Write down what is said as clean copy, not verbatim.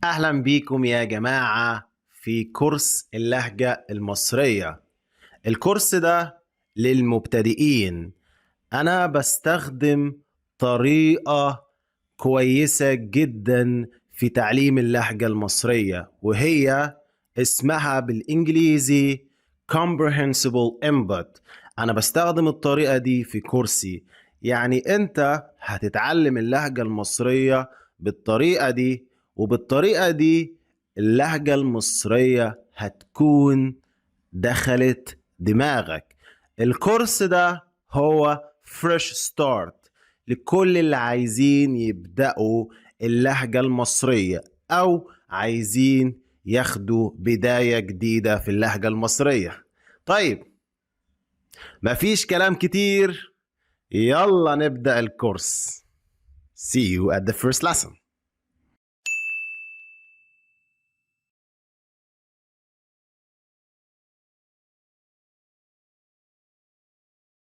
أهلا بيكم يا جماعة في كورس اللهجة المصرية. الكورس ده للمبتدئين. أنا بستخدم طريقة كويسة جدا في تعليم اللهجة المصرية، وهي اسمها بالإنجليزي Comprehensible Input. أنا بستخدم الطريقة دي في كورسي، يعني أنت هتتعلم اللهجة المصرية بالطريقة دي، وبالطريقة دي اللهجة المصرية هتكون دخلت دماغك. الكورس ده هو fresh start لكل اللي عايزين يبدأوا اللهجة المصرية أو عايزين ياخدوا بداية جديدة في اللهجة المصرية. طيب، مفيش كلام كتير، يلا نبدأ الكورس. See you at the first lesson.